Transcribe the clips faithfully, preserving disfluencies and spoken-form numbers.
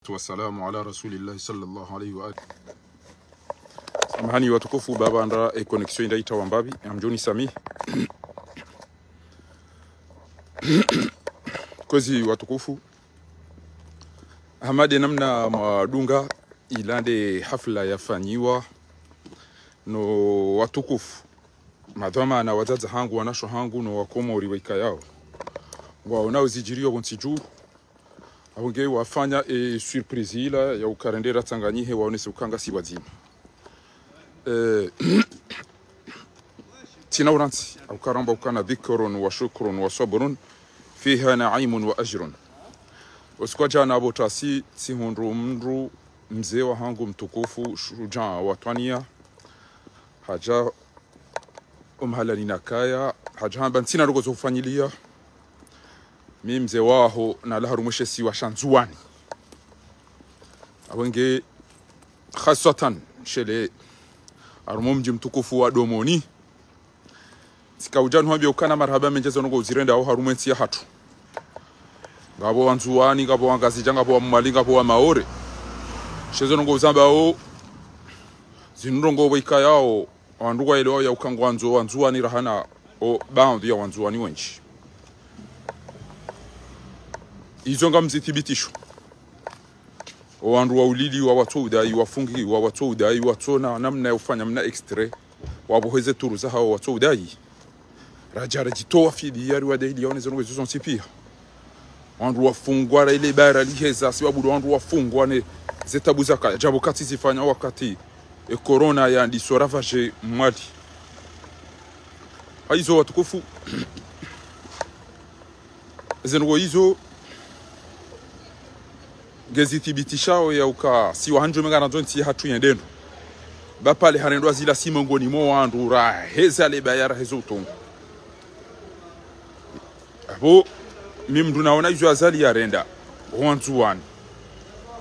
والسلام على رسول الله صلى الله عليه وآله. Samahani watukufu, baba nda e connexion inda ita wambapvi, amdjoni sami. Kwezi watukufu, hama nde namna mwadunga, ila nde hafla yafanyiwa no watukufu, madhwamana, wadzadze hangu, wanashe hangu, no wakomori waikayao ngwaonao zidjiriyo pvontsi dju. Apvo nge wafanya e surprise ila ya uka rende ratsanganyihe, waonese uka ngasi pvwadzima. Eh, tsina urantsi, au karamba ukana ذكر وشكر وصبر فيها نعيم وأجر. Usiku wa djana pvo tasi, tsihundru mndru, mze wahangu mtukufu, shudjaa wa twania, hadja omhalani nakaya, hadja hamba ntsina ndrongoo zo hufanyilia. Mi mze waho nalawa harumwa she isiwa sha Ndzuwani. Apvo nge khaswatan shele harumwa mdji mtukufu wa Domoni. Tsika udja nuhambia ukana marahaba mendji ze ndrongoo uzirendao harumwa entsi yahatru. Ngapvo wa Ndzuwani, ngapvo wa Ngazidja, ngapvo wa Mwali, ngapvo wa Maore. She ze ndrongoo uzambao, zinu ndrongoo pvo ikayao wandru ngwaelewao ya uka ngwandzo wa Ndzuwani rahana o baadhwi ya wa Ndzuwani wendji. Izo ngamzithibitisho. O wandru wauliliwa watso udai, wafungiwa watso udai, watsona namna ya ufanya mna extrait, wapvoheze turu zahao watso udai. Radja radjitowa fidiya riwade ili yaone ze ndrongoo izo zontsi pia. Wandru wafungwa ra ile bara liheza, si wabudu wandru wafungwa ne ze tabu zakaya. Djapvo kati zifanya wakati e corona yandiso ravager Mwali. Haizo watukufu, ze ndrongoo izo ngezithibitishao ya uka si wahandjo menga nandzo ntsi yahatru yende ndro. Ba pvale harendwa zila si mongoni mwa wandru raheza le bara, raheza utongo. Apvo mi mndru naona izo Azali yarenda, o wa Ndzuwani,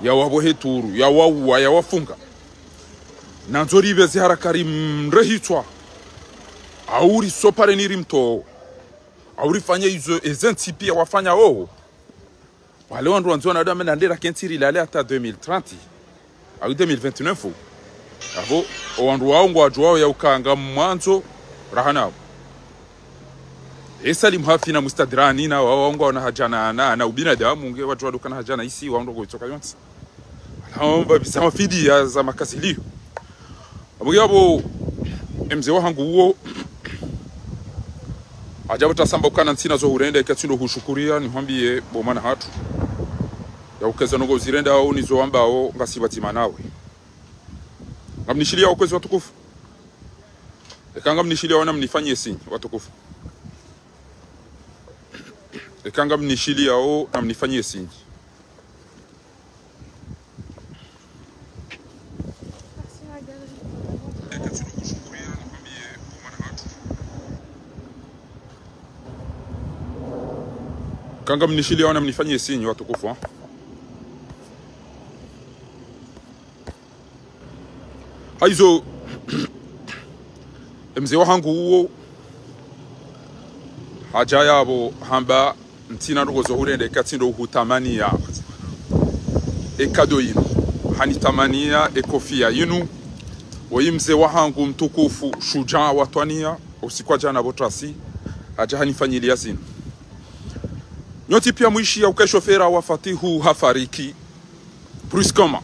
yawapvohe turu, yawauwa, yawafunga. Nandzo ripve zi haraka rimrehitswa, au risopare ni rimtowo, au rifanye izo eze ntsi pia wafanya owo. Wale wandru wandzo wanadamu na ndera kentsi rilale hata deux mille trente au deux mille vingt-neuf. Apvo o wandru wao ngwadjuwao ya uka ngamwandzo raha nao. E Salim Hafi na Mustadrani na wao ngwaona haja na, na, na ubinadamu, nge wadjuwa ukana haja na isi wao ndrongoo itsoka yontsi. Hamba bisa mafidiya za makaziliyo. Apvo nge apvo, e mze wahangu uwo, hadja pvo tasamba ukana ntsina zo hurenda, ika tsi ndo hushukuria, nihwambiye bo mwana hatru. Ya uka ze ndrongoo uzirendao, nizo wambao, ngasi pvwadzima nawe. Ngamnishiliyao kwezi watukufu. Eka ngamnishiliyao namnifanyiye signe, watukufu. Eka ngamnishiliyao namnifanyiye signe. Eka ngamnishiliyao namnifanyiye signe, watukufu, ha? Haizo, e mze wahangu uwo, hadja yapvo hamba ntsina ndrongoo zo hurenda ika tsi ndo uhutamaniya e kado yinu. Hanitamaniya e kofiya yinu. Woyi mze wahangu mtukufu, shudjaa wa twania, usiku wa djana pvo tasi, hadja hanifanyiliya zinu. Nyontsi pia mwishiya uka e shofera wa Fatihu hafariki brusquement.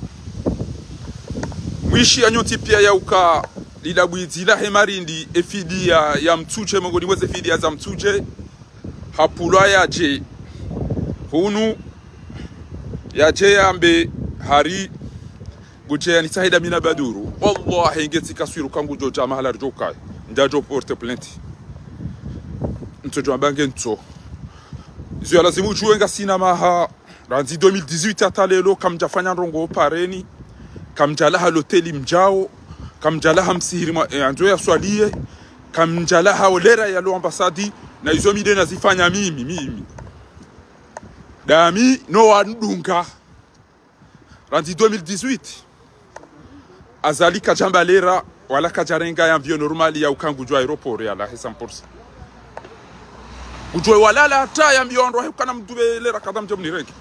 Mwishiya nyontsi pia ya uka lila bwidzi lahe marindi, e fidiya ya mtsudje, mongoni mwa ze fidiya za mtsudje, hapvulwa yadje hunu, yadje yambe hari, ngudje yanitsahe ndami na Baduru. Wallahi, nge tsi kaswiru ka ngudjo dja mahala ridjo kaya. Ndjadjo porter plainte. Ntsodjo amba nge ntso. Izo ya lazimu udjuwe ngasina maha, randzi deux mille dix-huit hata leo, kamdjafanya ndrongoo pareni, kamdjalawa ha loteli mdjao, kamdjalawa ha msihiri mwa, e, andzo yaswaliye, kamdjalawa ha olera ya lo ambassade, na izo mi nde nazifanya mimi, mimi. Ndami no wandunga. Randzi deux mille dix-huit. Azali kadjamba lera, wala kadjarenga ye avion normal ya uka ngudjo aéroport yalawe cent pour cent. Ngudjo walala hata yambiwa wandru wahe ukana mdru be lera kadha mdje mnirenge.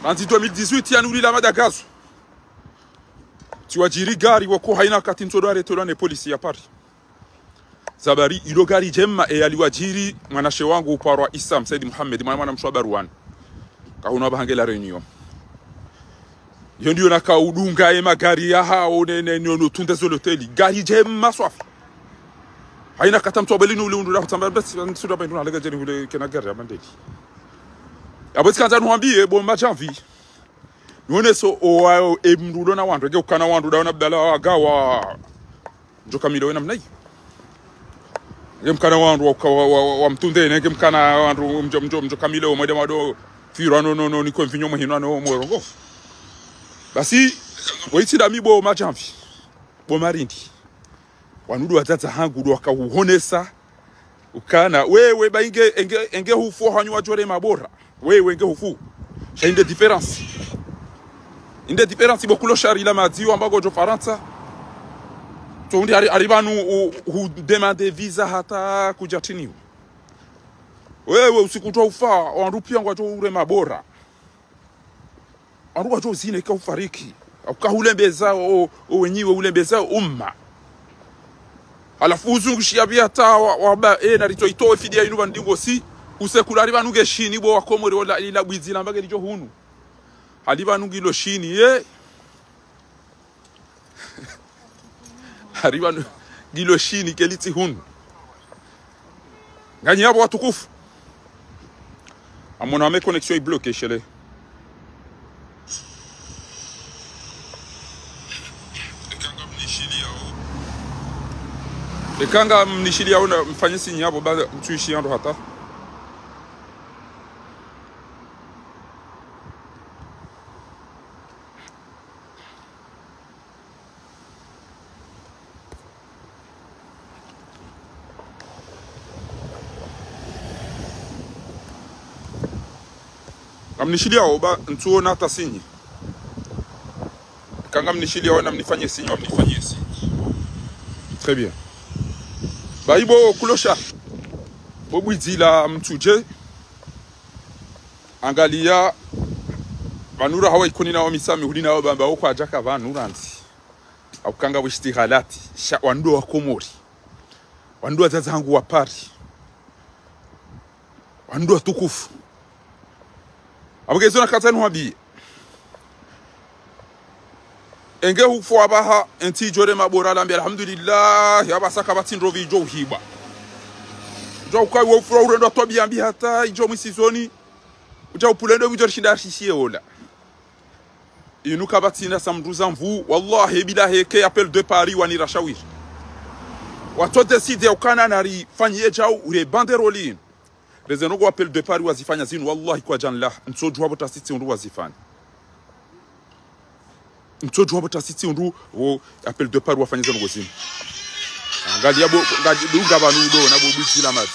Randzi deux mille dix-huit, yanu ulila madagazo. Tsiwadjiri gari woko haina wakati ntsodo arrêtelwa ne polisi ya Paris. Zabari ilo gari djema, e yaliwadjiri mwanashe wangu uparwa Issam Said Mohamed, mwana, mwana mshe wa Baruani. Kahuna wa bahange La Réunion. Iyo ndiyo naka udunga e magari yahao ne, ne, no, no tunde zo loteli. Gari djema swafi. Haina kata mtsu abeli ni ule undru la kutamba basi, ntsu da baindu na lega djeni ule kena gari ya mandeli. Abo tsikandza nuhambie, bo madjamvi. Nuone so, o, wa, o, e mndru ulo na wandru, enge ukana wandru, daona bdala wagawa. Mdjo kamile we namna iyo. Enge mkana wandru wa, wa, wa, wa mtunde, enge mkana wandru mdjo, mdjo, mdjo kamile o mwede mwado firwa no, no, no, niko mvinyo mwe hinwa no mwerongo. Basi, wo itsi dami bo madjamvi, bo marindi. Wanu ndo wadzadze hangu ndo wakauhonesa. Ukana, wewe ba inge, enge, enge hufu hanyu wadjore mabora. Wewe enge hufu. Sha inde différence. Inde différence bo kulo shari la madziwa mbago djo Farantsa. Tso undi ari, ari pvanu u, u demande visa hata kudja tiniwa. Wewe usiku djo ufa, wandru pia ngwadjo ure mabora. Wandru wadjo zine ka ufariki. Uka hulembeza o, o wenyewe ulembeza umma. Halafu uzungushia pia ta wa, wa ba, e, na rito itowe fidia inu pvandingo si. Usekula ari pvanu nge shini bo wa Komori ola ila bwidzi la mbage lidjo hunu. Hali pvanu ngilo shini, ye. Hari pvanu ngilo shini kelitsi hunu. Nganyi yapvo watukufu. Amona ame connexion i bloqué, shele. Eka ngamnishiliao na mfanye signe yapvo ba mtsuishi yando hata. Ngamnishiliao ba ntsuona hata signe. Eka ngamnishiliao namnifanye signe, namnifanye signe. Très bien. Ba ibo kulosha. Bo bwidzi la mtsudje. Angalia. Pvanu ra hawa Ikoni na wa Misami huli na wa Bamba woko adjaka pvanu randzi. Au kanga wishti halati. Sha wandru wa Komori. Wandru wadzadze hangu wa Paris. Wandru watukufu. Apvo ke izo nakatsa nuhambie. Enge hufu apvaha, entsi idjore mabora lambe, alhamdulillah, apvasa kapvatsi ndrovi idjo uhibwa. Udja uka iwe ufura urendwa twabiya mbi hata, idjo mwisizoni. Udja upulendo idjo rishinda rishishiye ola. Inu kapvatsina sa mndru za nvu, wallahi, billahi, ke appel de Paris wanira shawiri. Watso décider ukana nari fanyiye djau, ure banderole inu. Reze nongo appel de Paris wazifanya zinu, wallahi kwa djanlah, ntsodjuwa pvo tasitsi undru wazifanya. Ntsodjuwa pvo tasitsi undru, wo appel de Paris wafanya zinu nongo zinu. Angalia bo, ngadunga pvanu ndo, na bo bwidzi la madzi.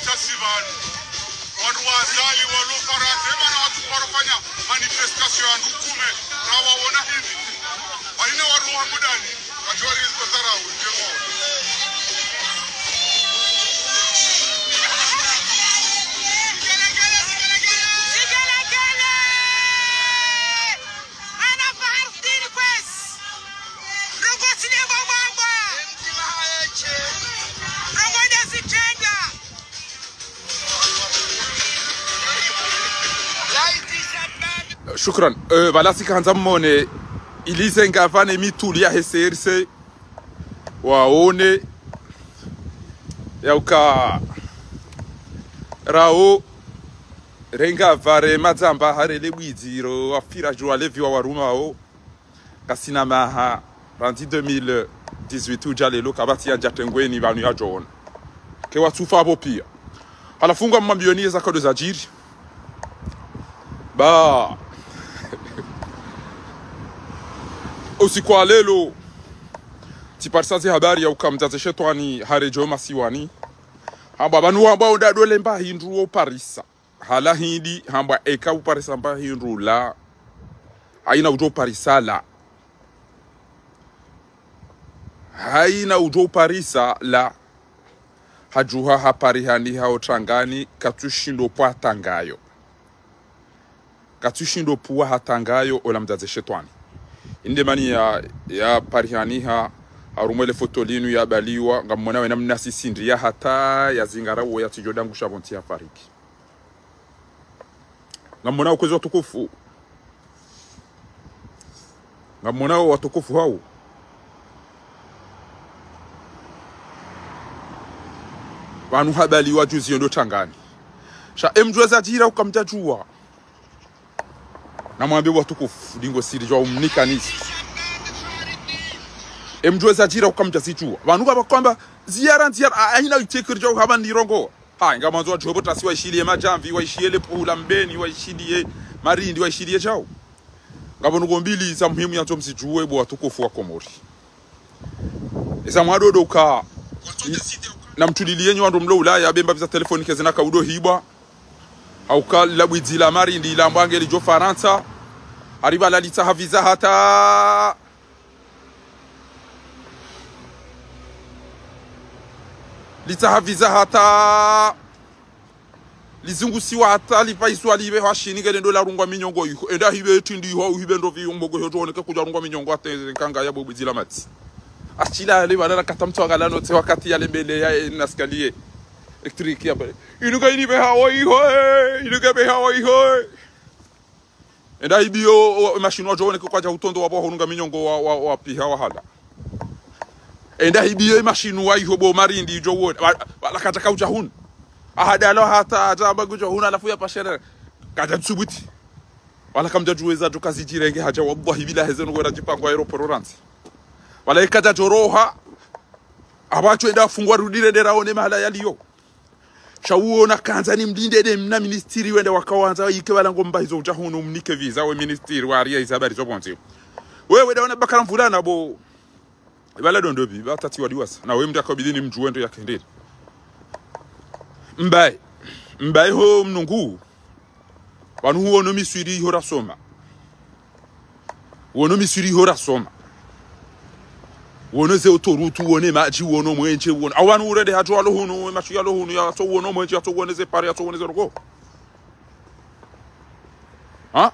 Sasi pvanu. Wandru wa Azali, walo Farantsa, mana wandru warofanya manifestation ya ndru kume, rawaona hindri. Haina wandru wa mudani, wajua riziko zarau, ndjema. Shukran. Eh, pvala tsikandza mmone, ilize ngapvane mituli ya heserse, waone, yauka, rao, renga pvare madzamba harele bwidziro, wafira djuwa levi wa warumao. Kasina maha, randzi deux mille dix-huit udja lelo kapvatsi yadja tengweni pvanu yadjoona. Ke watsufa apvo pia. Halafu ngamwambioni yeza kado zadjiri. Ba. Usiku wa lelo. Tsiparisa ze habari yauka mdzadze shetwani haredjei masiwani. Hamba pvanu wamba onda dole mba hindru wo parisa. Hala hindri, hamba eka uparisa mba hindru la. Haina udjo parisa la. Haina udjo parisa la. Hadjuha haparihaniha otrangani, katsushindo pvwa tangayo. Katsushindo pvwa hatangayo ola mdzadze shetwani. Inde mani ya, yaparihaniha, harumwa le foto linu yabaliwa, ngamwona wena mnasi sindri ya hata, yazingara uwo yatsidjo dangusha pvontsi yafariki. Ngamwona ukwezi watukufu. Ngamwona watukufu hau. Pvanu habaliwa juzi yondo tangani. Sha emdjuwe zadjira uka mdjadjuwa. Namwambe watukufu, dingo siri djuwa umnikanisi. Emdjuwe zadjira uka mdjazidjuwa. Pvanu kaba kwamba ziyara, ziyara, a-, haina itekiri djuwa hamba nirongo. Ha, ngamwandzo wadjuwe pvo tasi waishiliye Madjamvi, waishiliye le Puhu la Mbeni, waishiliye Marindi, waishiliye djau. Ngapvo nungo mbili za muhimu yandzo mzidjuwe bo watukufu wa Komori. Eza mwadodo uka, i-, namtuliliye nyi wandru mlo Ulaya, be mbapvi za telefoni kezina kaudo hibwa. Hauka la bwidzi la Marindi, la mbwa ngelidjo Farantsa. Hariba la litsaha visa hata. Litsaha visa hata. Lizungusiwa hata lipaiswa libe hwa Shini ngele ndo larungwa minyongo iho. Enda hibe tindi iho, hibe ndo viyumbo go hiyo tuoneke kudja rungwa minyongo hata nkanga ya bwebwe zila matsi. Ashila yale bana la kata mtsu angalano tse wakati yale mbele ya, eh, naskaliye électrique ya pale. Inuka ini be hawo iho, eh, inuka be hawo iho, eh. Enda hibiyo, o, o, mashinu wadjo woneke kwadja utondo wapvo hununga minyongo wa, wa, wa piha wahala. Enda hibiyo mashinu wa iho bo Marindi idjo wone. Wa, wa, wala kadja kaudja hunu. Ahadalo hata, hata amba kudja hunu, halafu ya pashere. Kadja tsubuti. Wala kamdja djuweza djuka zidjirenge hadja, wallahi billahi zenu wera djipango aéroport rantsi. Wala ikadja djoroha. Apvatsho enda fungwa rudire ndera one mahala yaliyo. Sha uona kandza ni mlinde de mna ministiri wende wakawandza ike pvala ngomba hizo udja hunu mnike visa we ministiri wa ariya iza habari zo pvondze. Wewe daona Bakara Mvulana bo. Pvala dondo bi, ba tati wadiwasa. Na we mdaka bidini mdjuwe ndo yakendele. Mbaye. Mbaye ho mnungu. Pvanu huono Miswiri iho rasoma. Huono Miswiri iho rasoma. Huono ze autoroute, huono madji, huono mwenje, huono. Apvanu urende hadjo walo hunu, we mashu yalo hunu, ya so huono mwenje, ya so huono ze pare, ya so huono ze rogo. Ha?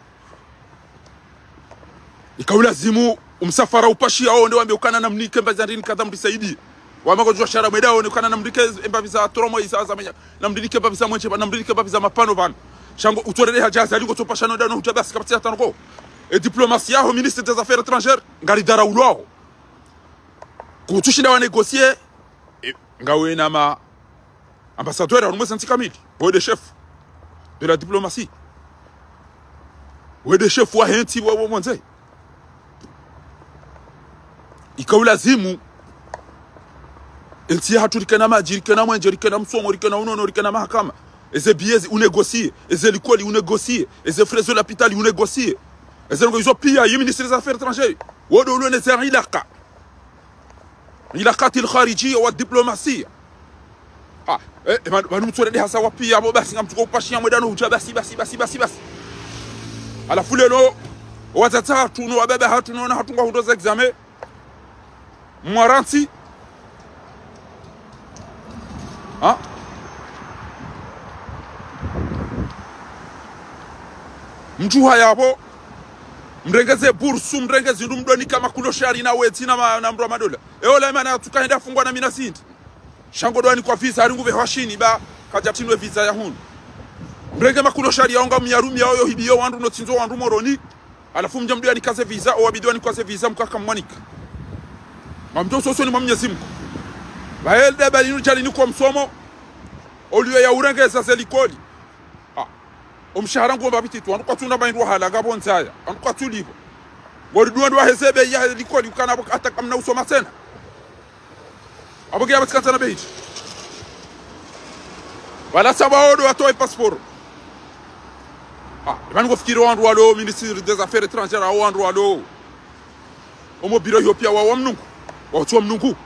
Ika ulazimu umsafara upashi yao nde wambe ukana namnike mbapvi za ndrini kadha mrisaidi. Wama kudjuwa shara mwedao ne ukana namnike mbapvi za tromo isa za menya. Namnike mbapvi za mwenje, namnike mbapvi za mapano pvanu. Sha ngo utorere hadja Azali ngo tsopasha no dano hudja basi kapvatsi hata noko. E diplomasi yaho, ministre des Affaires étrangères, ngari dharaulo waho. Kutsushinda wa négocier, e, ngawe na ma ambassadeur harumwa ze ntsi kamili. Wewe nde chef de la diplomatie. Wewe nde chef wa he ntsi wa, wa mwandze. Ika ulazimu. E ntsi yahatru rikena madji, rikena mwenje, rikena msomo, rikena unono, rikena mahakama. Eze biyezi unégocier, eze likoli unégocier, eze frais zo lapitali unégocier. Eze ndrongo izo pia, yi ministre des Affaires étrangères. Wodo ulo ne ze ilaka. Ilakati al-kharijia wa diplomasia. Ah, Eh, eh, pvanu, pvanu mtsorende hasa wapi yapvo basi, ngamtsuko upashiya mwendano hudja basi, basi, basi, basi, basi. Halafu leo, wadzadze hatru no wababa hatru no wana hatru ngwahundro ze examen. Mwarantsi. Ha? Mtsuha yapvo. Mrenge ze bursu, mrenge zindru mdronika makuloshari na wetsi na ma-, na mdru wa madola. Eyo la imana yatsuka hende afungwa na mina zindri. Sha ngodroanikwa visa, hari ngupvehwa Shini ba, kadjatinwe visa ya hunu. Mrenge makuloshari yawo ngamyarumiyao yo hibiyo wandru no tsindzo wandru Moroni. Halafu mdja mdroanika ze visa, owabidi wanikwa ze visa mkaka mwanika. Ngamdjo usosoni mwa Mnyezi Mngu. Ba elda bali nudjali nikwa msomo. Oliyo ya urengeza ze likoli. Ah. Omshahara nguwo mbapvi titi, wandru kwatsu na maindru wahala, ngapvo ndzaya, wandru kwatsu lipvo. Ngori duwa ndo waheze bei ya likoli, ukana apvo hata kamna usoma tsena. Apvo nge yapvo tsikandza na bei. Wala saba odo watowe pasiporo. Ah, ipvanu ngofikiri wandru walo, ministre des affaires étrangères, awo wandru walo. Omo biro iyo piya wa, wa mnungu. Wa utsi wa mnungu.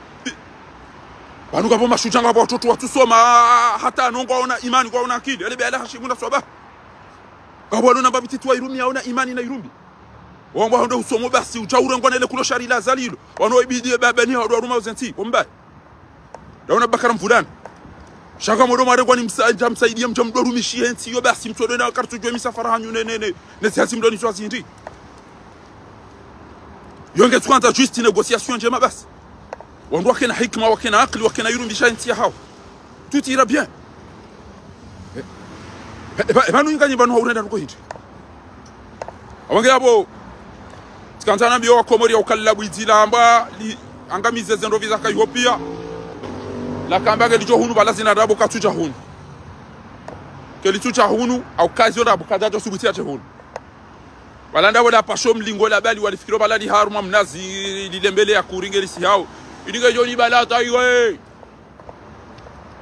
Pvanu ngapvo mashudja ngapvo watoto watsusoma, hata no ngwaona imani, ngwaona akili. Ele be ala hashimu na swaba. Ngapvo walo namba pvi titi wa irumbi, yaona imani na irumbi. Wangwa hondo usomo basi, udja urengwa na ele kuloshari la zalilo. Wano ibidi baba ni hawadwa ruma uzentsi, wombaye. Ndaona Bakara Mvulana. Sha ngamdjo mwarengwa ni msa-, mdja msaidiye, mdja mdrorumishiye ntsi iyo basi, mtsodo na kartu djwe misafara hanyu ne, ne, ne, ne siasi mdroni swa zindri. Yo nge tsuandza juste négociation ndjema basi. Wandru wakena hikima, wakena akili, wakena irumbisha ntsi yahawo. Tout ira bien. Eh, eh, eh, pvanu inganyi pvanu haurenda nuko hindri. Apvo nge yapvo. Tsikandza nambiyo wa Komori ya ukali la bwidzi lamba li angamize zendro visa ka iyo piya. Lakamba nge lidjo hunu pvala zina ndrabo katsudja hunu. Ke litsudja hunu, au kazi yo ndrabo kadjadjo subuti yadje hunu. Pvala ndrabo la pasho mlingo la bali walifikiro pvala liharumwa mnazi lilembele ya kuringe lisihawo. Ilinge djoni pvala tayiwe.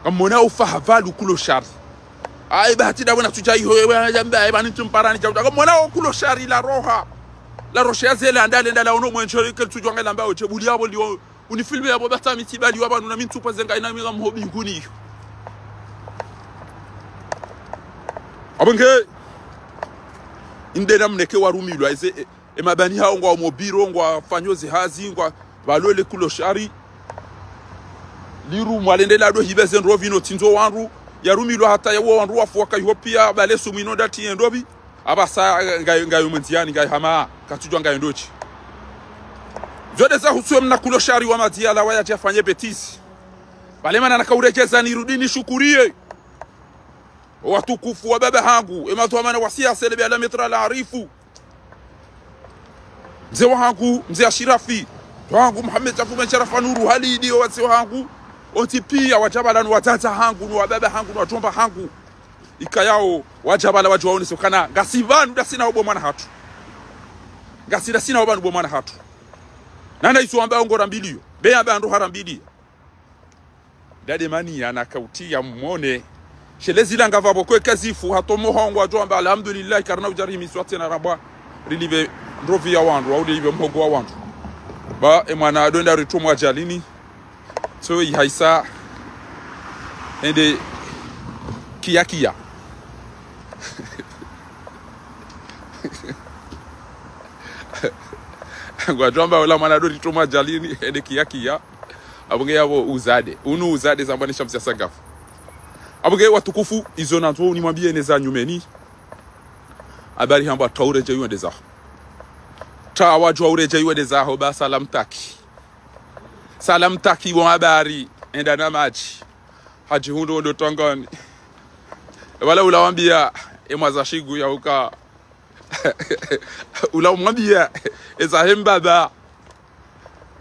Kamwona ufa havalu kuloshari. Ayi, bahati ndrabo natsudja iho, ewe, jamba, ewe, ni tsumparani, jamba. Kamwona o kuloshari la roha. La roha ya zela, ndale, ndale, ono mwenje, ke litsudjwa nge lamba, oche, buli yapvo liyo, unifilme yapvo, bata miti bali, wapvanu na mintsupa zenga, ina minga mhobi nguni. Apvo nge, inde na mneke warumilwa, eze, e, e mabani hawo ngwa mobiro, ngwa fanyo ze hazi, ngwa pvalo le kuloshari. Liru mwalende lado hibe zendro pvi no tsindzo wandru. Yarumilwa hata yawo wandru wafu waka iyo piya, pvale sumu ino ndati yendro pvi. Apvasa ngayo, ngayo mwendziani, ngayo hama, katsudjwa ngayo ndotsi. Zo nde za husu emna kuloshari wa madziya la waya djafanye bêtise. Pvale mana naka uredjeza nirudi nishukuriye. Watukufu wa baba hangu, emadhwamana wa siyasa ele be ala metra la arifu. Mze wahangu, mze Ashirafi, wahangu Muhammad Shafu ben Sharafa Nuru Halidi, o wazee wahangu, ontsi piya wadja pvala no wadzadze hangu, no wababa hangu, no wadjomba hangu. Ikayao, wadja pvala wadjuwa onese ukana, ngasi pvanu ndasi na obo mwana hatru. Ngasi ndasi na opvanu bo mwana hatru. Nana iso amba ongora mbiliyo, be amba ando hara mbiliya. Ndade mani yana kauti ya mwone. Shelezi langa pvapvo kwe kazifu, hatomo hongo adjo amba, alhamdulillah, karina udjari miswa tsena rambwa. Rilive ndrovi ya wandru, au rilive mhogo wa wandru. Ba, e mwana ado enda ritumwa djalini. So, ihaisa. Ende kiya kiya. Ngwadjo amba ola mwana ado ritumwa djalini, ende kiya kiya. Apvo nge yapvo uzade. Unu uzade zambwa ni shamsi ya sagafu. Apvo nge watukufu, izo nandzo nimwambiye ne za nyumeni. Habari hambwa ta uredjeyi wende zaho. Ta wadjuwa uredjeyi wende zaho, ba salam taki. Salam taki bon habari, enda na madji. Hadji hundru ndo tongoni. Wala ula wambiya, e mwaza shigu ya uka. Ula umwambiya, eza he mbaba.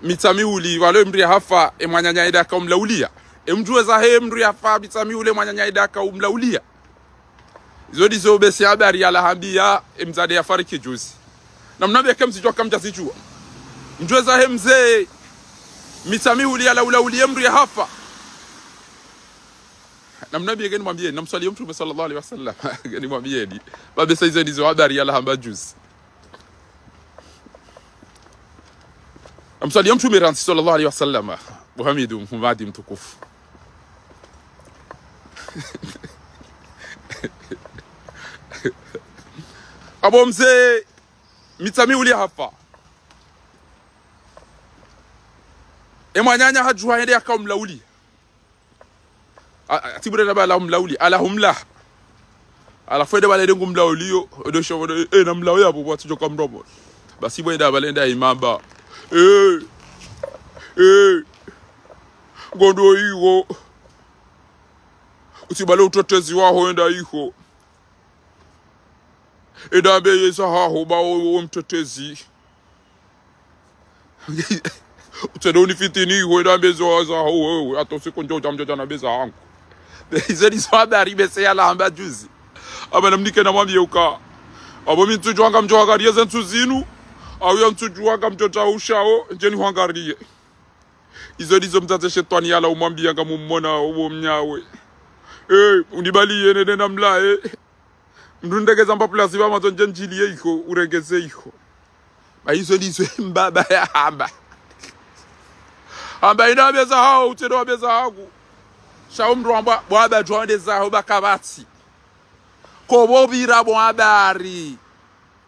Mitsa miwuli, walo emdru ya hafa, e mwananya eda ka umlauliya. Emdru eza he mdru ya hafa, mitsa miwuli, e mwananya eda ka umlauliya. Izo ndizo besi habari yala hambiya, emdzade ya fariki juzi. Na mnambiye ke mzidjuwa kamdja zidjuwa. Mdru eza he mze, mitsa miwuli yalaulauliya emdru ya hafa. Na mnambiye ke nimwambiye, na mswaliye Mtrume swallallahu alayhi wasallam. Ke nimwambiye ni. Ba besa izo ndizo habari yala hamba juzi. Na mswaliye Mtrume rantsi swallallahu alayhi wasallam. Muhammad, Muhammad mtukufu. Abo mze, Mitsamihuli hafa. E mwananya hadjuha hende yaka umlauli. A, a, tsi bure na bala umlauli, ala humla. Ala fwede bala ende ngu mlauli yo, odo sho, odo, e, na mlauli ya bubu, atsi djoka mdomo. Basi bwenda bala enda imamba. E, e, ngondo iho. Utsi bala utetezi waho enda iho. Enda mbe yeza haho ba o, o mtetezi. Utsende unifitini iho, enda mbe zo za haho wewe, ata usiku ndjo dja mdjo dja na mbe za hangu. Izo ndizo habari mze yalamba juzi. Aba namnike namwambie uka. Abo mi ntsudjuwa ngamdjo hangariye ze ntsu zinu. Au ya ntsudjuwa ngamdjo dja ushao, ndjeni hangariye. Izo ndizo mdzadze shetwani yala umwambia ngamumona uwo mnyawe. Eh, unibaliye nende namlae. Mndru ndegeza mba pulasi ba mazo ndje ndjiliye iho, urengeze iho. Ba izo ndizo mbaba yahamba. Hamba enda mbe za haho, utsende wa mbe za hangu. Sha umndru hamba, bwaba djwande za haho ba kapvatsi. Kobo pvira bwabari.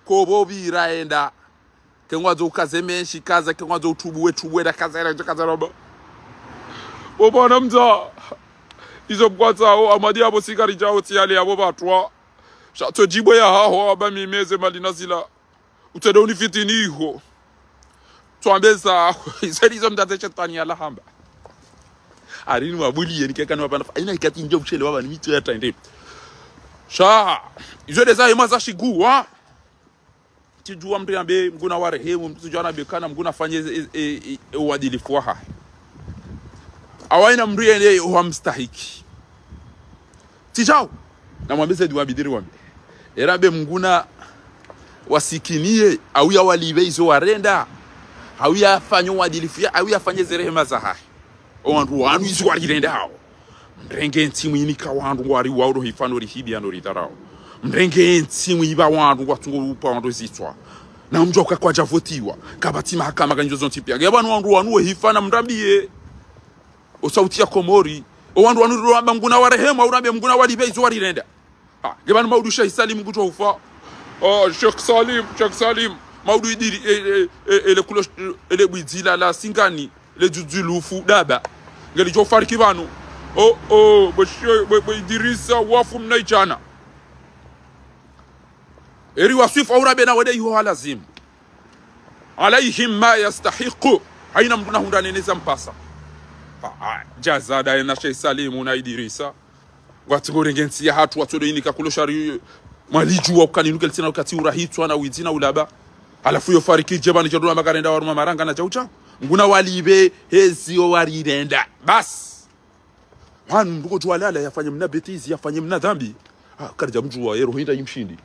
Kobo pvira enda. Kengwandzo ukaze menshi, kaza, kengwandzo utubuwe, tubuwe, na kaza, na kaza, na ba. O bwana mdza. Izo mkwatsa, o amadi abo sikari djao, tsi yale abo batwa. Sha tso djibwe ya haho, aba mimeze mali na zila. Utsende unifitini iho. Tswambe za, izo ndizo mdzadze shetwani yala hamba. Arini wabuliye, nikeka ni wapana, ina ikati ndjo mshele waba ni mitso ya taende. Sha, izo ndeza hima za shiguwa. Tsidjuwa mndru yambe Mngu na warehemu, mndru tsidjuwa na bekana Mngu na fanye e, e, e, e, uadilifu wahahe. Awa ina mndru yende wa mstahiki. Tsidjao. Namwambe zedi wabidiri wambe. Era mbe Mngu na wasikiniye, au ya walipve izo warenda, au ya fanye uadilifu ya, au ya fanye ze rehema zahahe. O wandru wanu izo warirendao. Mrenge ntsi mwinika wandru ngwari waudo hifano rihidi yano ridharao. Mrenge ntsi mwiba wandru ngwatsungo upa wandru zitswa. Na mdjuwa uka kwadja votiwa. Kapvatsi mahakama kanyo zontsi pia. Nge pvanu wandru wanu we hifana mrambiye. O sauti ya Komori. O wandru wanu ndo wamba Mngu na warehemu, au rambe Mngu na walipve izo warirenda. Ah, nge pvanu maudu Sheikh Salim kutwa ufa. Oh, Sheikh Salim, Sheikh Salim. Maudu idiri, e, e, e, ele kulo, ele bwidzila la Singani. Le dzudzulufu daba. Ngeli djo fariki pvanu. Oh, oh, bwe she-, bwe, bwe Idirisa wafu mna idjana. Eri waswifu au rambe na wende iho halazimu. Alayhim ma yastahiqu. Haina mndru na hundra nene za mpasa. Ha, ha, djaza daye na Sheikh Salimu na Idirisa. Ngwatsi ngorenge ntsi ya hatru, watsodo inika kulo shari mwalidjuwa ukani nuke litsina ukati urahitswa na widzi na ulaba. Halafu yo fariki djeba ni djadula makarenda waruma maranga na djau djau. Mngu na walipve hezi yo warirenda. Basi. Wanu mndru kodjo walala yafanye mna bêtise, yafanye mna dhambi. Ah, karidja mdjuwa, yero hinda imshindi.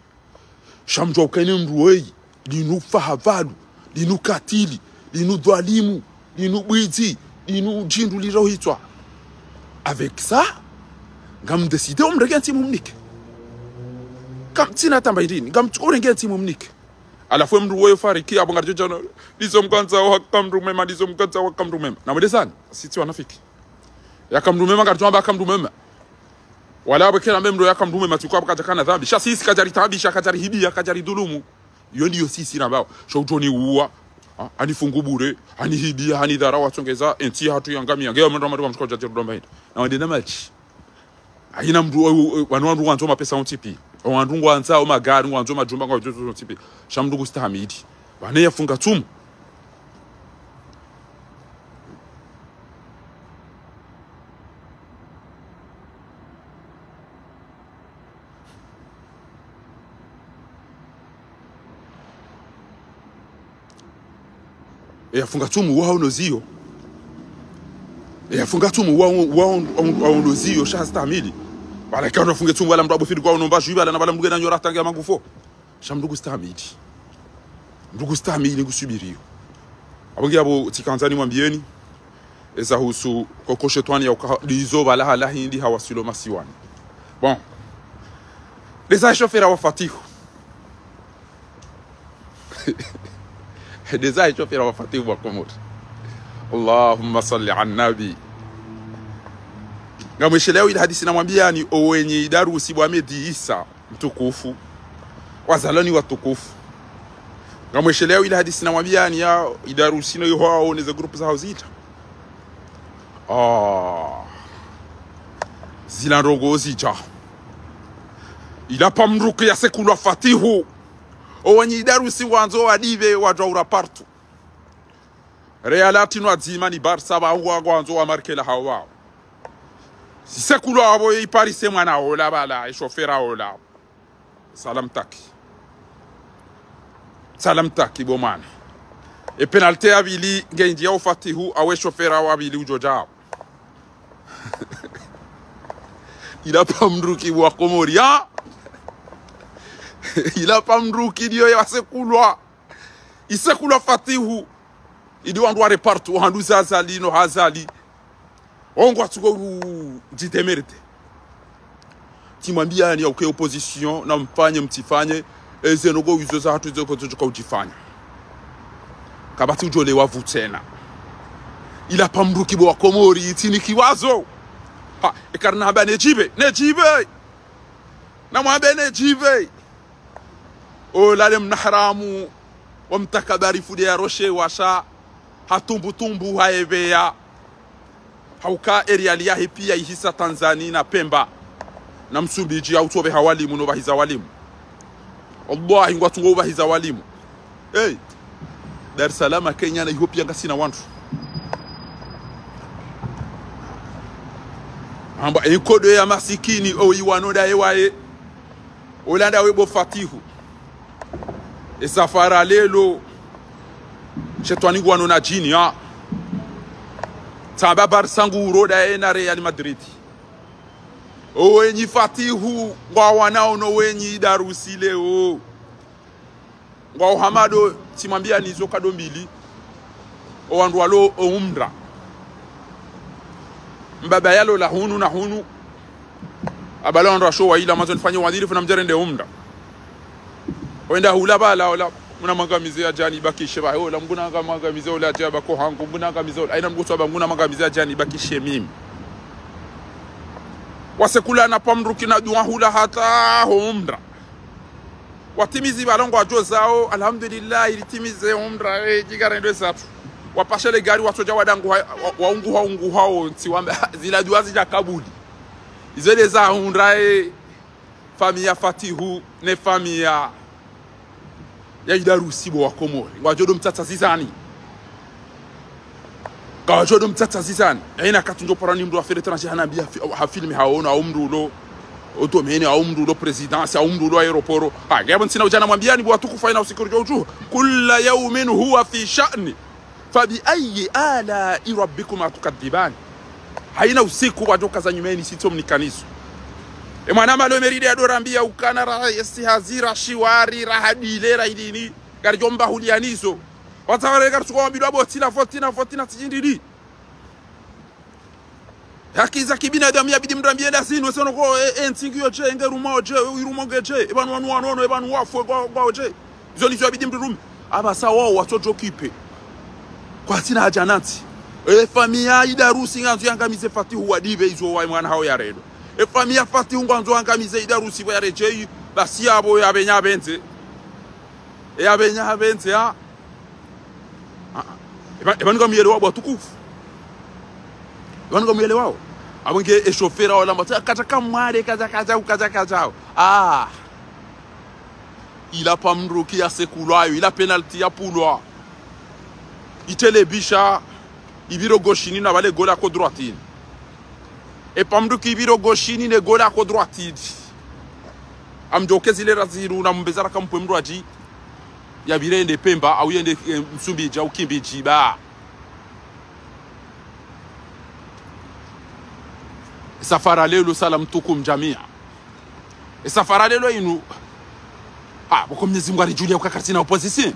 Sha mdjuwa uka ine mndru weyi, linu faha pvalu, linu katili, linu dhwalimu, linu bwidzi, linu djindru liro hitswa. Avec ça, ngam décidé omrenge ntsi mumnike. Kamtsina tamba irini, ngam tsi orenge ntsi mumnike. Halafu emndru weyo fariki, abo ngaridjo djana, ndizo mkandza waka mndru mema, ndizo mkandza waka mndru mema. Na mwende zani, sisi wanafiki. Yaka mndru mema, ngaridjo amba yaka mndru mema. Wala abwe kela mbe mndru yaka mndru mema, tsi uka abwe kadja kana dhambi. Sha sisi kadjari taabisha, kadjari hibiya, kadjari dhulumu. Iyo ndiyo sisi na bawo. Sha udjo ni uwa. Ha? Hanifungu bure, hanihibiya, hanidharau, hatsongeza, entsi hatru yangamiya. Ngeyo mndru amadu wa mshiko djadje rudomba hina. Na wende na madji. Haina mndru, o, o, wanu wandru ngwandzo mapesa ontsi pi. O wandru ngwandzo o magari, ngwandzo majumba, ngwandzo ontsi pi. Sha mndru kustahamili. Wane yafunga tsumu. Eyafunga tsumu wawo no ziyo. Eyafunga tsumu wawo, wawo, wawo, wawo no ziyo, sha stahamili. Wala ikao nafunge tsumu, wala mndru abufiri kwawo no mba jwi, wala na wala mndru ngena nyora tangi ya mangufo. Sha mndru kustahamili. Mndru kustahamili, ngusubiriyo. Abo nge abo tsikandza nimwambiyeni. Eza husu koko shetwani ya uka, ndizo bala hala hindri hawaswili masiwani. Bon. Ndeza shofera wa Fatihu. Ndeza shofera wa Fatihu wa Komori. اللهم صل على النبي. Ngamwesheleo ile hadisi namwambiyani, owenyi idarusi bo Ahmed Issa mtukufu. Wazalani watukufu. Ngamwesheleo ile hadisi namwambiyani ya idarusi no iho aone ze groupe zaho zidja. Ah. Zila ndrongo zidja. Ila pamdru ke yasekulwa Fatihu. Owenyi idarusi wandzo wadive wadjaura partout. Real ati no adzima ni Barça ba ngwa ngwandzo wa marquer la hawa. Sisekulwa abo ye Paris se mwana ola bala, e chauffeur ola. Salam taki. Salam taki bo mwana. E penalty ya pvili, nge indji ya o Fatihu, awe chauffeur wa pvili udjo djao. Ila pamdru ki wa Komori, ha? Ila pamdru ki ndiyo yasekulwa. Isekulwa Fatihu. Idi wandru ware partout, wahandru za Azali no Azali. Ongwa tsuko u-, djidemerde. Tsimwambiyani ya uke opposition, na mfanye, mtsifanye, eze ndrongo izo zahatru izo kozo djuka udjifanya. Kapvatsi udjole wavu tsena. Ila pamdru ki bo wa Komori, itsi ni kiwazo. Ha, e karina hamba nedjive, nedjive. Namwambe nedjive. Ola le mnaharamu, wa mtakabari fude ya roshe washa, ha tumbu tumbu ha eveya. Hauka e Real yahe piya ihisa Tanzania na Pemba. Na Msumbiji ya utsobe ha walimu no bahiza walimu. Wallahi ngwatsungo ubahiza walimu. Hey. Dar es Salaam, Kenya na iho piya ngasina wandru. Hamba enkodo ya masikini, o iwano ndaye waye. Ola ndawe bo Fatihu. E safara lelo. Shetwani ngwano na djini, ha. Tsamba Barça nguro ndaye na Real Madrid. Owenyi Fatihu, ngwawanao no wenyi idarusi leo. Ngwao hamado, tsimwambiyani zo kado mbili. O wandru walo o umra. Mbaba yalo la hunu na hunu. Abala wandru washo wa ila mazo nifanye wadhiri funa mdjarende umra. Wenda hula bala, ola, muna mangamize ya djani bakishe ba, ola, muna mangamize ola dja bako hangu, muna mangamize ola, aina mguso ba, muna mangamize ya djani bakishe mimi. Wasekulwa na pamdru ki na dua hula hata ho umra. Watimizi balongo wadjo zao, alhamdulillah, ili timize umra, eh, djigara ndo esatu. Wapashe le gari, watsodja wadangu ha-, wa-, waungu ha-, ungu hao, ntsi wamba, zila dua zidja kabuli. Izo nde za umra, eh, famiyi ya Fatihu, ne famiyi ya, ya idarusi bo wa Komori. Ngwadjo ndo mtsatsa zizani. Ngwadjo ndo mtsatsa zizani. Haina katu ndjo para ni mndru wa affaires étrangères hanambiya fi-, ha filme haono, au mndru ulo, o domaine, au mndru ulo présidence, au mndru ulo aéroport. Ha, ngiyapvo ntsina udja namwambiyani bo watukufu haina usiku ridjo udju. Kulla yaumin huwa fi sha'ni. Fabi ayyi ala'i rabbikuma tukadhiban. Haina usiku wadjo kaza nyumeni sitso mnikaniso. E mwana malo meride ya dorambiya ukana ra yesi hazira shiwari ra hadile ra idini. Ngaridjo mba huliyanizo. Watsawale karitsuko wambilwa bo tsina foti na foti na tijindidi. Haki za kibinadamu yabidi mndru ambiye nda zinu, wese noko, e, e, ntsi ngiyo dje, nge rumo dje, irumo nge dje, e pvanu wanu wanono, e pvanu wafu, e ngwa, ngwao dje. Izo nizo yabidi mndru rume. Apvasa wao watsodjo kipe. Kwatsina hadja na ntsi. E famiyi ya idarusi ngandzo yangamize Fatihu wadive izo wa mwana hao ya redo. E famiyi ya Fatihu ngwandzo yangamize idarusi bo ya redjeyi, basi yapvo yapvenya pvendze. E yapvenya pvendze, ha. Ah, ah. Eba, eba ngamuyelewao bo watukufu. Eba ngamuyelewao. Apvo nge e chauffeur ola mba, kaja kamware, kaja, kaja, kaja, kaja. Ah. Ila pamdru ki yasekulwayo, ila penalty ya pulwa. Itelebisha, ipviro goshini na pvale gola ko droitini. E pamdru ki ipviro goshini ne gola ko droitini. Amdjoke zile raziru na mbeza raka mpwe mndru adji. Yapvire yende Pemba, au yende, eh, Msumbiji, au Kimbiji, ba. Safara lelo, salam tukum jamia. E safara lelo inu. Ha, boko Mnyezi Mungu aridjuliya uka karitsina opposition.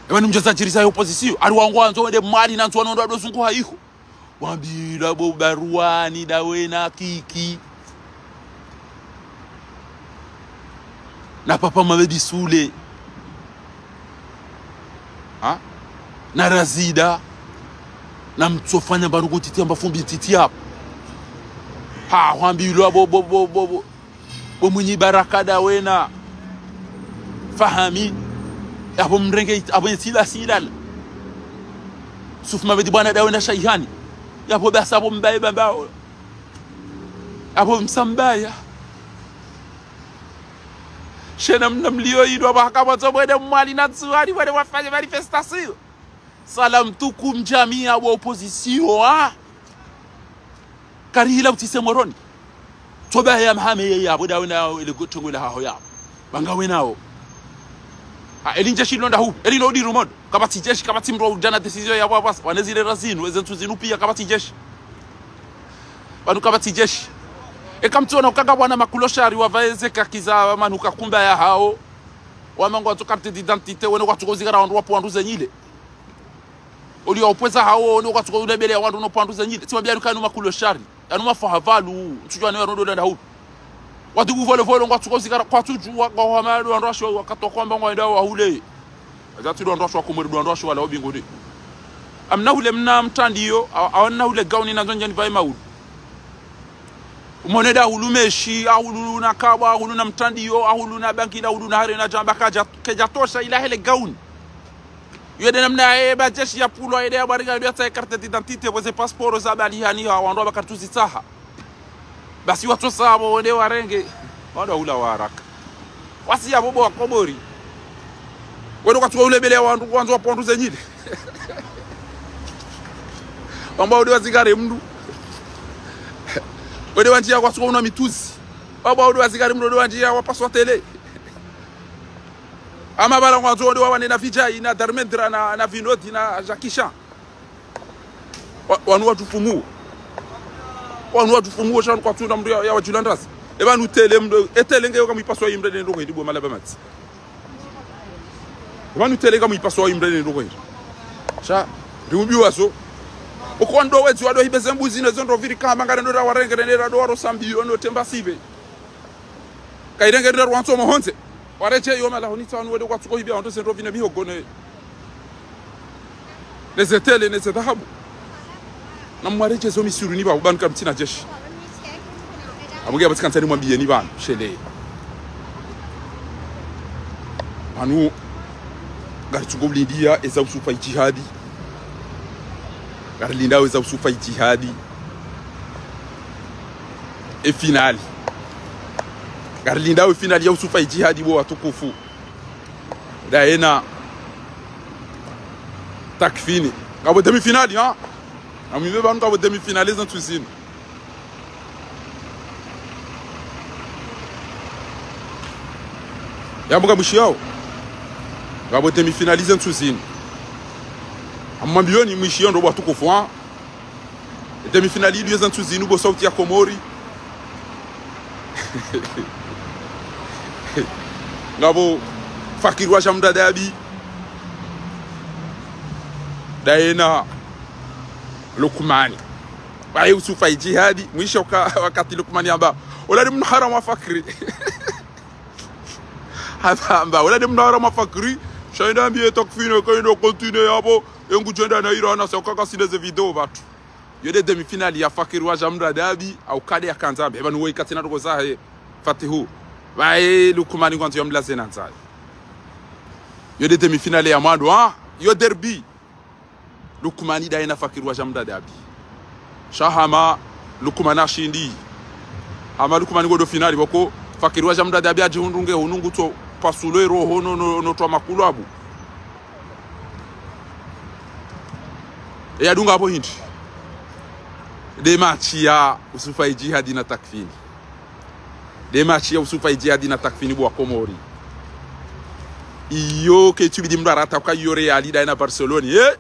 Ewa ni mdjoza djiriza ya opposition. Ari wangu wandzo wende Mwali na ntsu wanondo wadozunguha iho. Wambilwa bo Barwani ndawe na Kiki. Na Papa Mohamed Sule. Ha? Na Razida. Na mtsofanya mba nuku titi amba fumbi titi hapvo. Pvahwambilwa bo, bo, bo, bo, bo, bo Mwinyi Baraka Dawena Fahami, yapvo mrenge, yapvo ntsi la silala. Sufu Mavedi bwana Dawena Shaihani, yapvo basa bo mbaye bambao, yapvo msambaya. Shena mna mlio idwa baka mwazo mwende Mwali na Ndzuwani, mwende mwafanye manifestation. Salam tukum jamia wa opposition, ha? Karihila utise Moroni. Toba ya Mahame ye yapvo Dawena yao, ele go-, tongwe la haho yapvo. Banga wenao. Ha, eli njeshi londa hu, eli no di rumodo. Kapvatsi jeshi, kapvatsi mdru udjana décision yapvo apvasa. Wane zile razinu, eze ntsu zinu pia kapvatsi jeshi. Pvanu kapvatsi jeshi. Eka mtsuona ukanga bwana makuloshari wavaeze kakiza manu kakumba ya hao. Wamangwa tso carte d'identité, wene kwatsuko uzikara wandru wapvo wandru zenyile. Oli ya upvweza hawo, ni kwatsuko ulebele ya wandru no pvandru zenyile. Tsi mabia lukanu makuloshari. Yanu mafaha pvalu. Ntsudjuwa ni wandru ndo landa hulu. Wati kuvolovolo ngwatsuko uzikara, kwatsudjuwa, ngwahama ndo wandru washo, wakati wa kwamba ngwaenda wahule. Azati ndo wandru washo wakumweri ndo wandru washo wala obingoni. Amna hule mna mtrandiyo, a-, awana hule gauni na nzo ndjeni pvaye maulu. Umone nda hulu meshi, ahulu na kabwa, ahulu na mtrandiyo, ahulu na bangila, ahulu na hare na djamba, kadja, kedja tosha ila hele gauni. Yo nde namna ye majeshi ya pvulwa, ye nde ya bwariga, yo nde ya tsahe carte d'identité, pvweze passeport za bali hani ha, wandru waba kartuzitsaha. Basi watsosa apvo, wende warenge. Wandru wahula wa haraka. Wasi yapvo bo Wakomori. Wende kwatsuko ulebele ya wandru, wandru wapvo wandru zenyile. Wamba wende wazikare mndru. Wende wandjiya kwatsuko una mituzi. Wamba wende wazikare mndru, wende wandjiya wapaswa tele. Ama pvala ngwandzo wende wawane na Vijay, na Dharmendra, na, na Vinod, na Jackie Chan. Wa-, wanu watufumuo. Wanu watufumuo, sha kwatsu na mndru ya, ya wadjula ndrazi. Epvanu tele mndru, e tele ngeyo kamwipaswa imre nendo kweli bo malaba matsi. Epvanu tele kamwipaswa imre nendo kweli. Sha, riumbiwa zo. Oko wandru wezi wado hibeze mbuzi ne zo ndo pviri kama ngare ndo ra warenge ne ra ndo waro sambi yo no temba sibe. Kairenge ndo rwantso mohonze. Waredjeyi yo mala honi tsanu wende kwatsuko hibia wandru ze ndo pvine bihogo ne. Neze tele, neze dhahabu. Na mwaredjeyi zo misiruni pvapvo pvanu kamtsina jeshi. Amuge apvatsi kantsani mwambiyeni pvanu, shele. Pvanu, ngaritsuko ulindiya, eza usufa ijihadi. Ngarilindawo eza usufa ijihadi. E finali. Ngarilindawo e finali ya usufa ijihadi bo watukufu. Ndayena Takfini. Ngapvo demi-finale, ha? Amwibe pvanu ngapvo demi-finale za ntsu zinu. Yambuka mwishiyawo. Ngapvo demi-finale za ntsu zinu. Amwambiyoni mwishiyo ndo bo watukufu, ha? Demi-finale idu yeza ntsu zinu bo Sauti ya Komori. Ngapvo Fakiri wa Jamra Dabi. Ndayena Lukmani. Baye usufa ijihadi. Mwisho ka-, wakati Lukmani amba, ola ni mna haramu wa Fakiri. Hamba, ola ni mna haramu wa Fakiri. Sha yenda ambiye Takfini, kayenda continue yapvo. Ye ngudjenda na ira na sokaka sile ze video pvatsu. Yo nde demi-finale ya Fakiri wa Jamra Dabi, au kade ya kandza, epvanu woyi katsina ndrongo zahe, Fatihu. Baye Lukmani ngwandzo ya mlaze na ndzaya. Yo nde demi-finale ya mwando, ha? Yo derby. Lukmani ndayena Fakiri wa Jamra Dabi. Sha hama Lukmani ashindi. Hama Lukmani ngodo finali, pvoko Fakiri wa Jamra Dabi adjihundru nge hunu ngutso pasulo e roho no, no, no twa makulu abu. E yadunga apvo hindri. Nde match ya Usufa Ijihadi na Takfini. Nde match ya Usufa Ijihadi na Takfini bo Wakomori. Iyo ketsubidi mndru arata uka iyo Real ndayena Barcelone, eh?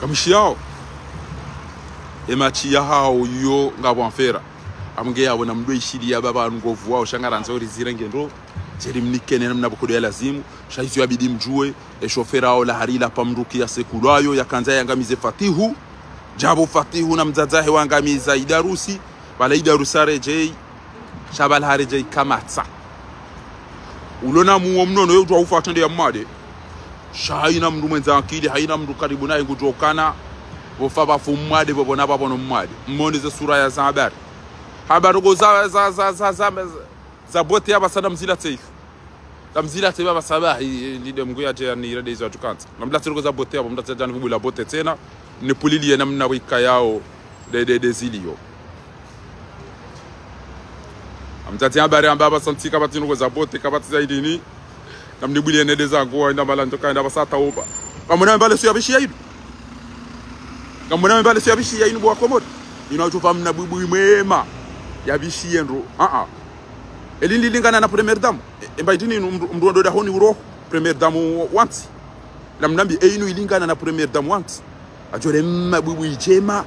Kamwishiyawo. E match yahawo iyo ngapvo anfera. Amnge yapvo na mndru ishiliya pvapva ngovu wawo sha ngarandzo rizirenge ndro. Djeli mnikene na mna bukodo ya lazimu. Sha izo yabidi mdjuwe. E shofera wawo la hari la pva mndru kiya sekulwayo yakandza yangamize Fatihu. Djapvo Fatihu na mdzadze wahe wangamiza Idarusi. Pvala Idarusi haredjeyi. Sha pvala haredjeyi kamatsa. Ulo na muo mnono ye udjuwa ufa atrende ya mwade. Sha hayina mndru mwendza akili, hayina mndru karibu naye ngudjuwa ukana pvo ufa pvafu mwade, pvo pvona pvapvono mwade. Mmone ze sura ya za habari. Habari ko za, za, za, za, za, za bote ya pvasa na mzila tseyi. Na mzila tseyi pvasa ba, hi, hi, ndi de Mngu ya dje ya ni ira de izo atukantsa. Na mzila tseyi ko za bote ya pvo, mzila tseyi djani kubula bote tsena. Ni pulili ye namna wika yao de, de, de zilio. Amtati habari amba pvasa ntsi kapvatsi ndrongo za bote, kapvatsi za idini. Namnibwili ye nende zangu, wa enda mala ndoka, enda pvasa taoba. Kamwona mbale su ya bishi ya inu. Kamwona mbale su ya bishi ya inu bo wa Komori. Inu atsufa mna bwibwi mwema. Ya bishi yendro. Ah, ah. Eli ndilingana na première dame. E, emba idini inu mndru, mndru ndo dahoni uroho. Première dame wa, wa ntsi. Namnambi, e inu ilingana na première dame wa ntsi. Adjore mabwibwi idjema,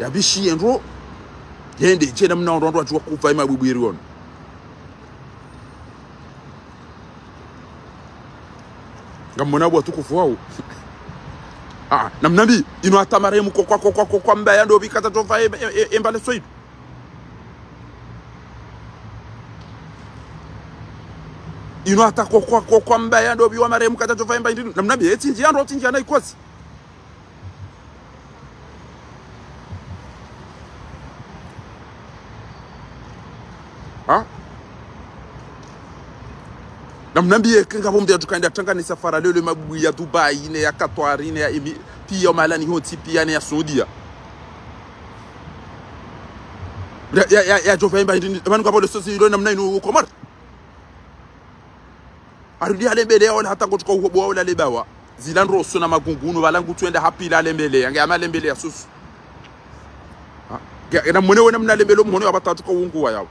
ya bishi yendro, yende idje namna ondro ondro adjuwa kufa ye mabwibwi iriono. Ngamwona bo watukufu wao. Ah, namnambi, inu hata marehemu kokwa, kokwa, kokwa mbaya ndo pvi kata tsofa e, e, e, e mbale soidu. Inu hata kokwa, kokwa mbaya ndo pvi wa marehemu kata tsofa e mba indinu. Namnambi, e tsindji ya ndo tsindji ya na ikozi. Ha? Namnambi ye kenga pvo mndru ya tukaenda tanga ni safara leo le mabwibwi ya Dubai, ne ya Qatar, ne ya Emi-, piya malani hontsi, piya ne ya Saudia. Ya, ya, ya, ya djofa imba indini, manu kapvo le sozi ilo namna inu Komori. Arudi hale mbele ya ola hata ngotsuka uhobo wa ola lebawa. Zila ndroso na magunguno, pvala ngutsuenda hapvila hale mbele, yange ama le mbele ya susu. Ha? Ge-, na mwone wena mna le mbele mhono ya pvatatu ka ungu wa yao.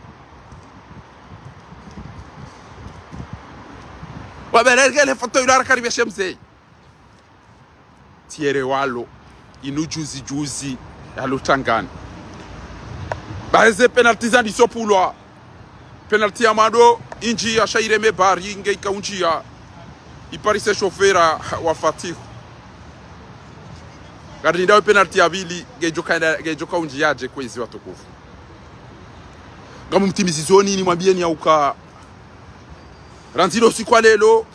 Wabelekele foto ilo arakaribia shemze. Thierry Walo, inu juzi juzi, ya lutsangani. Ba eze penalti za ndiso pulwa. Penalti ya mwando, indji ya shaire me bari, nge ika undjia. Iparise shofera wa Fatihu. Kari ndawe penalti ya pvili, nge djoka enda, nge djoka undjia dje kwezi watukufu. Ngamu mtimizi zoni ni mwambieni ya uka. Randzi lo siku wa lelo,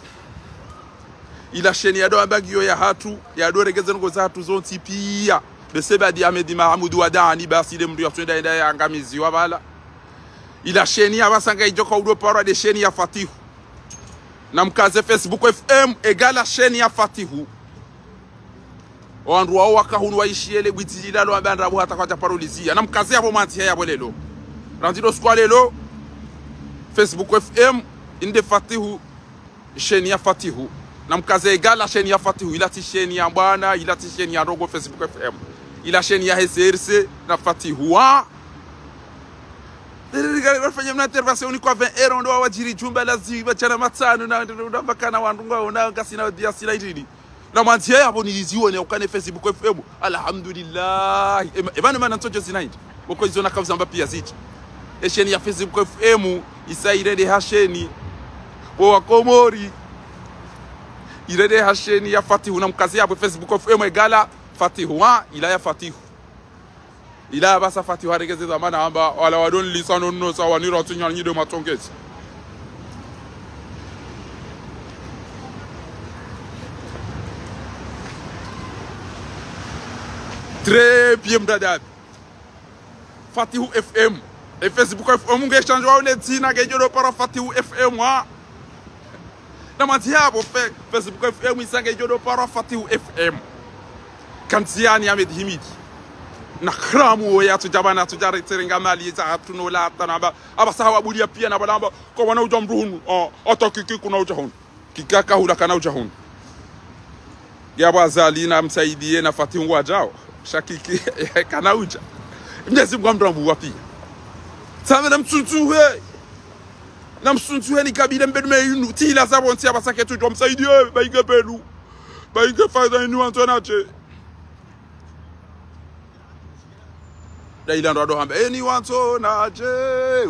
ila sheni ya ndo amba ngiyo ya hatru, ya ndo regeze ndrongo za hatru zontsi piya. Bese badi Ahmed Mahamudu wa dani, basi ile mndru ya tswenda enda ya angamizi wa pvala. Ila sheni ya pvasa nga idjoka udo parwa de sheni ya Fatihu. Na mkaze Facebook F M, egala sheni ya Fatihu. Owandru wao waka hunu waishiye le bwitsi lila lo amba ndrabo hata kwadja paro liziya. Na mkaze yapvo mwandzihe yapvo lelo. Randzi lo siku wa lelo, Facebook F M, inde Fatihu, sheni ya Fatihu. Na mkaze egala sheni ya Fatihu, ila tsi sheni ya bwana, ila tsi sheni ya ndrongo Facebook F M. Ila sheni ya H C R C na Fatihu. Wa? Rifanye mna intervention ni kwa vingt euros ndo wa wadjiri djumba la ziba djana matsanu na, na, na, na, makana wandru ngwao na ngasina wa biasila idini. Na mwandzihe yapvo nizione ukane Facebook F M. Alhamdulillah. Ema, ema ne mana ntsodjo zina indji. Woko izo na kauzamba piya zidji. E sheni ya Facebook F M, isa irende ha sheni. Wo wa Komori. Irende ha sheni ya Fatihu na mkaze yapvo Facebook F M egala Fatihu. Wa, ila ya Fatihu. Ila pvasa Fatihu haregeze zamana hamba, wala wadoni lisa no no sa wanira tsi nyanyi de matongezi. Très bien, mdadabi. Fatihu F M. E Facebook F M nge change wa ule dzina, nge djo do para Fatihu F M, wa. Na mwandzihe yapvo fe-, Facebook F M isa nge djo do para Fatihu F M. Kandziani Ahmed Himidi. Na kramu wo ya tsudja bana tsudja retserenga mali za hatru no la hata na ba. Apvasa hawabuliya piya na pvala amba, kwa wana udja mndru hunu, ah, hata kiki kuna udja hunu. Kiki aka hula kana udja hunu. Yapvo Azali na msaidiye na Fatihu ngwadjao. Sha kiki kana udja. Mnyezi Mngu amrambuwa piya. Same na mtsuntsuhe. Na mtsuntsuhe ni kabila mbenu me inu. Tsi ila za pvontsi apvasa ketsu djo msaidiye. Bayinge pvelu. Bayinge fayida ini wandzo nadje. Nda ila ndo ado hamba, eni wandzo nadje,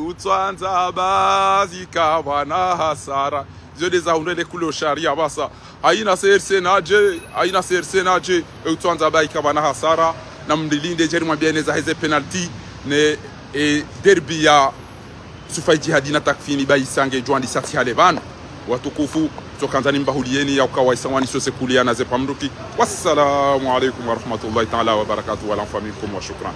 utswandza bazi kapvana hasara. Izo de za hundre le kulo shariya pvasa. Hayina C R C nadje, hayina C R C nadje, e utswandza bayi kapvana hasara. Na mndilinde djeri mwambiye ne za heze penalti, ne, e, derby ya Sufa Djihadi na Takfini bayi isa nge djo wandisa tsi hale pvanu. Watukufu, tsoka ndzani mbahuliyeni ya uka waisa wani sose kuliana ze pvamdruki. Wassalamu alaikum warahmatullahi taala wabarakatuh, wal afwa minkum wa shukran.